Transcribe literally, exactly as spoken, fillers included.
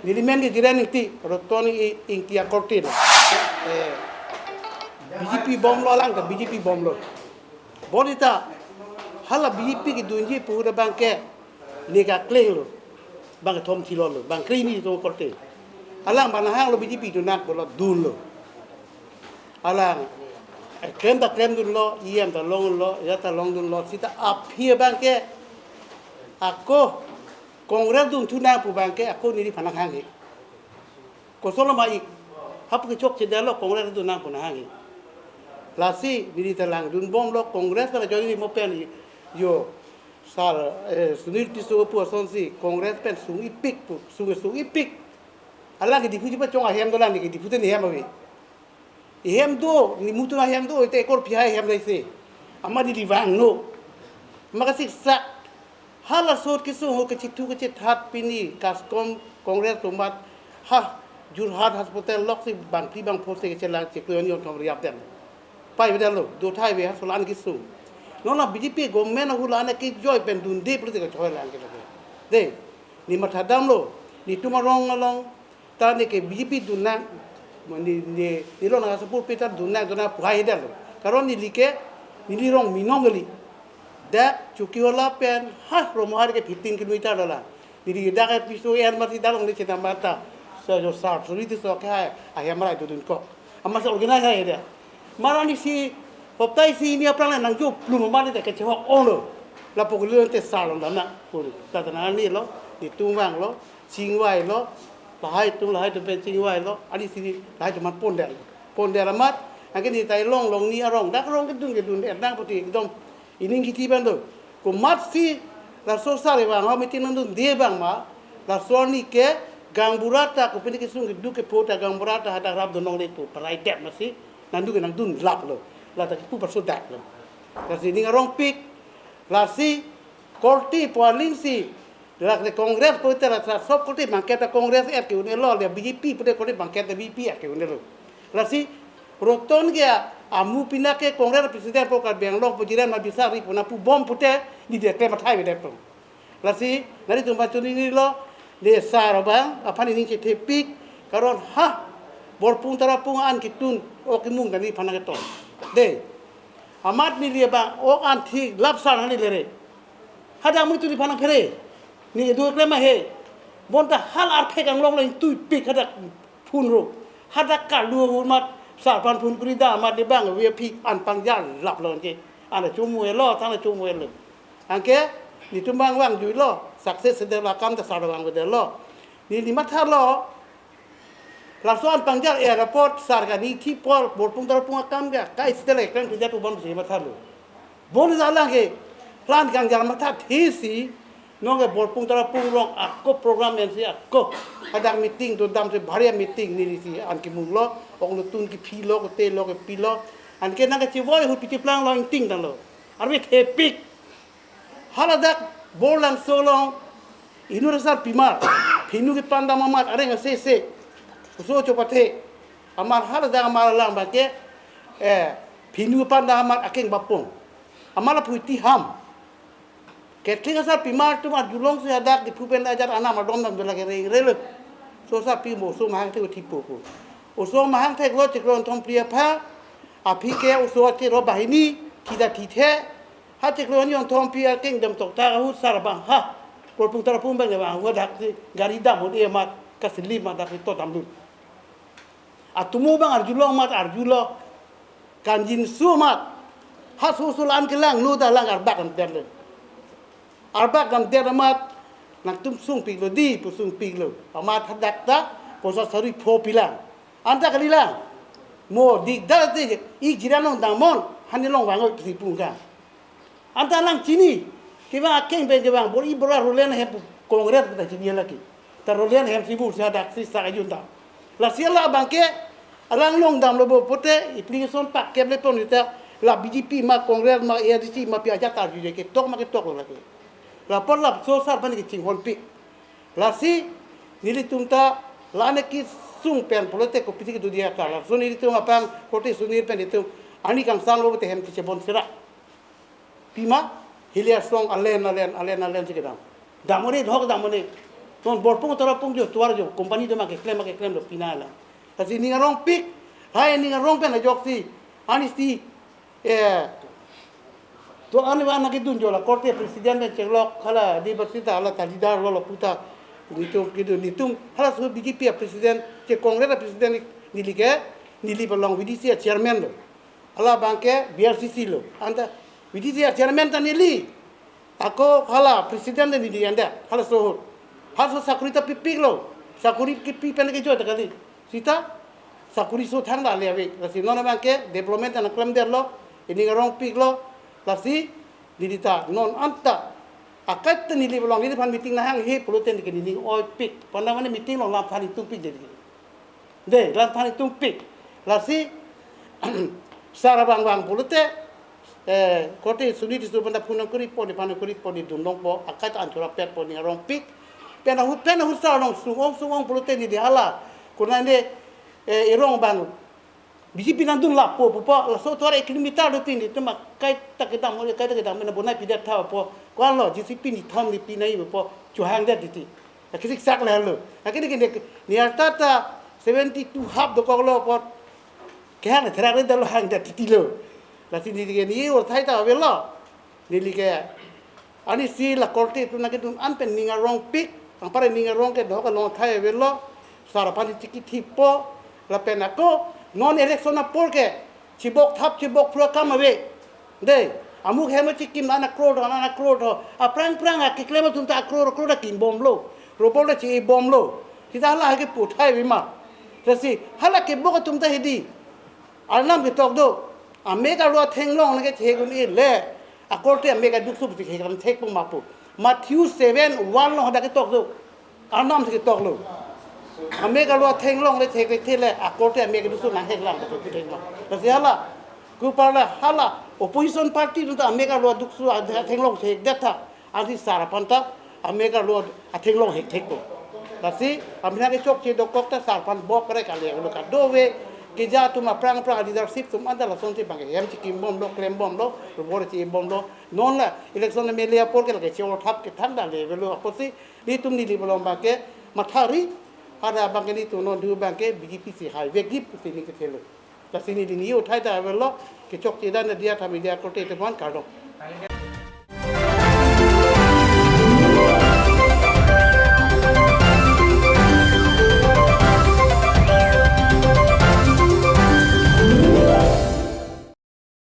Neli men ke Jiran Ingti, Roton I-, Ingti akorte lo. Eh, B J P bomlo, alang ta B J P bomlo. Bonta hala B J P kedunji pu abang ke neka kleng lo. Bang thom thilo lo, bang kre hini atum akorte. Alang bang nahang lo B J P dun nang pulo dunlo. Alang, eh, klem ta klemdunlo, E M ta longlo, ya ta longdunlo, seta aphi abang ke, ako, Congress dunthu nang pu abang ke, ako neli aphan nanghanghe. Koson lo ma ik, hapu kechokche detlo Congress dun nang pu nanghanghe. Lasi, neli ta langdun bomlo Congress pen ajoine mo pen yo, sir, eh, Sunil Tisso pu asonsi, Congress pen sung-ipik pu, sung, sung-ipik. Alang ke Diphu chepachong ahem dolang, neke Diphu te nehem ave. Ehem do, ne mutu ahem do, ite ekor pihai ahem laise. Amat neli vangno. Amat kasiksak. Hala sot kesung ho kechethu kechethat pini, CASCOM Congress atum amat, ha, Jorhat hospital loksi bangphli bangpho se kechelang chiklo yon yon kam riap den. Pai bedalo, do thai be ha solan kesung. Non la B J P government ahut la ane kejoi pen dunde pulote kechoi lang ke lake. De, ne mathadamlo, netum arong along, ta neke B J P dun nang, ne, ne, ne lo nang asapur pita dun nang, dun nang pu hai hedetlo. Karon neli ke, neli rong Milong kali. Dak Chokihola pen, ha, Romohari ke fifteen kilometer dolang. Neli dak ke piso en mati dalong le chena mata. So, jo sar, so itu so ke hai, ahem rai dun kok. Amat se organize hai dia. Amat arnisi, hopta isi hini aphrang le nangjo plum amat le kechehok onglo. Lapu kuli te sar long dam nang. Kuli. Tata nang arni lo, netum vanglo, chingvailo, lahai atum, lahai atum pen chingvailo, arnisi lahai atum amat ponder. Ponder amat, anke ne tai long long ne arong, dak arong kedun kedun, ernang putih, ekdom, ining kiti abang do. Komatsi, laso sar vang, ha meeting nangdunde abang ma, laso arni ke, gaonbura ta, kopine kesung keduk kepho ta, gaonbura ta, hadak rap dun longle pu, parai det masi, nangdun ke nangdun lap lo, lata kipu parso dak lo. Lasi ning arongpik, lasi, korte pu aling si, lake Congress pu te la sa sop korte bangket ta Congress et ke-un-elo, le B J P pu te korte bangket ta B J P et ke-un-elo. Lasi Roton ke amu pina ke Congress president pu Karbi Anglong pu Jiran ma bisari pu na pu bom pute neli de klem athai bedet pun. Lasi nelitum pachunine lo, le sar abang aphan ining chethepik, karon ha, Borpung Tarapung an kitun, ok imung ta nephan nangketon. De, amat neli abang, ok an thik lap sar neli lere. Hadak mutu nephan nangphere. Ne do klem ahe. Bonta hal arphek anglong le tuipik hadak phun ro. Hadak kalu ahut amat sar aphan phun kuri dam amat ne bang V I P an pangjar lap lo anke. An chomvelo, thang chomvelo. Anke netum bang vangjuilo. Success de la kam ta sar vang de lo. Ne, ne mathalo. Laso an pangjar airport sar kani thi apor Borpung Tarapung akam ke kai sitele kang kejat ubon si mathalo. Bon jalang ke plan kangjar matha thesi nonke Borpung Tarapung rong ako program ensi ako hadak meeting dodam si bhari meeting nelisi an kimunglo, ok nutun kiphilo, kote lo, kepilo. Anke nangkachevoi ahut pichiplang lo, ingting tanglo. Arve thepik. Haladak Borlangso along inut asarpimar phinu kepan dam amat areng asese oso chopathe amat haladak amat alang abang ke, eh, phinu kepan dam amat akeng bapong amat la phuiti ham. Kethek asarpimar atum arjulongsi hadak Diphu pen ajat anam adom dam dola ke reng relo. So asarpi mo oso mahang thek uthi popo. Oso mahang theklo chiklo Nongthompri apha. Aphi ke oso ache ro bahini, thita thithe. Ha chiklo Nongthompri akeng dam tokta ahut sar abang ha. Borpung Tarapung abang abang hadak si gari dam un-e amat kasili amat dak si to damdun. Atomo abang arjulong amat arjulo. Kanjinso amat. Ha so so la-an kelang no dalang arbak damdetlo. Arbak damdet amat nangtum sungpiklo di pu sungpiklo. Amat hadak ta poisa sari pho pilang. Anta kalilang. Mo dikdar te ik Jiran along damnon, hani along vangoi pusi pungkang. Anta nangchini, kevang akeng pen kevang, bor-i bor-a Roland ahem pu Congress pu ta chini lake. Ta Roland ahem si bur si hadak si sak ajun ta. Lasi la abang ke, alang along damlo bo pute, application pakkep le pon ita, la B J P ma Congress ma A I D C ma pi ajat arjuje ketok ma ketok lo lake. Lapor laso sar aphan kechinghonpi. Lasi nelitum ta la-an kesung pen pulote kopisi kedo dia ta. Laso nelitum apang korte Sunil pen itum ani kangsam lo pute hem kechebon sera. Pima hilia song alen alen alen alen si kedam. Dam un-e, dhok dam un-e. Non borpung tora pung jo tuar jo company doma keklem keklem lo pina la. Lasi ning arongpik, hai ning arong pen ajoksi, ani si, eh, to ani wa ana kedun jo la korte president pen cheklok hala di basita hala ta leader lo lo puta, nitum kedun nitum hala su B J P a president ke Congress a president neli ke, neli belong V D C a chairman lo. Hala abang ke B R C C lo. Anta V D C a chairman ta neli. Ako hala president ta neli anda. Hala sohor. Hala so sakuri ta pipik lo. Sakuri kipi pen ke jo ta kali. Sita sakuri so thang da le ave. Lasi non abang ke development ta nangklemdet lo. Ining arongpik lo. Lasi neli ta non anta. Akai ta neli belong neliphan meeting nahanghe pulote neli ke neli oipik. Panda mane meeting along lam than ingtungpik jadi. De, lam than ingtungpik. Lasi, sar abang vang pulote, eh, korte Suni Tisso panda phone kuri po, ni phone kuri po, ni dun longpo, akai ta anchura pet po, ning arongpik. Pen ahut, pen ahut sar along sung-ong, sung-ong pulote neli hala. Konane, eh, erong abang B J P nangdun lapo, pupo, laso tuar ek kilometer do tin, itum akai ta kedam, akai ta kedam, na bonai pidet tha po. Ko-an lo, J C B nithom ni pinai po, chohangdet titi. Akisik sak le lo. Akini kini ni arta ta seventy two half dokok lo apot. Kehang therak le dalo hangdet titi lo. Lasi neli ke ni or thai ta avelo. Neli ke ani si la korte atum nangkedun an pen ning arongpik. Anpar ning arong ke dok along thai avelo. Sar aphan chiki thipo. Lapen ako non election apor ke chibok thap chibok phru akam ave. De, amuk hem chikim ana crore ana crore tho. Aphrang phrang akeklem atum ta crore crore ta kimbomlo. Robol ta chibomlo. Sita hala ke puthai bima. Lasi hala kebok atum ta hedi. Arnam ketok do. Amek arlo athenglong nangkethek un-e le. Akorte amek aduk sup si heklam thek pung mapu. Matthew seven one lo hadak ketok do. Arnam si ketok lo. Amek arlo athenglong le thek le the le akorte amek aduk sup nang heklam ketok thek ma. Lasi hala. Kupar la hala. Opposition party atum ta amek arlo aduk sup athenglong thekdet tha. Ansi sar aphan ta amek arlo athenglong hekthek po. Lasi amena kechokche dokok ta sar aphan bok kare kale lo kadove keja atum aphrang aphrang leadership atum anta lasonsi abang hem chikimbomlo, klembomlo, robol chibomlo. Non la election M L A apor ke lake chor thap kethang da le avelo apotsi nelitum neli belong abang ke mathari ada abang ke nelitum non du abang ke B J P si hai vekji pusi neli kethelo. Lasi neli ni uthai ta avelo kechokche dan dia thami dia korte teman kardom.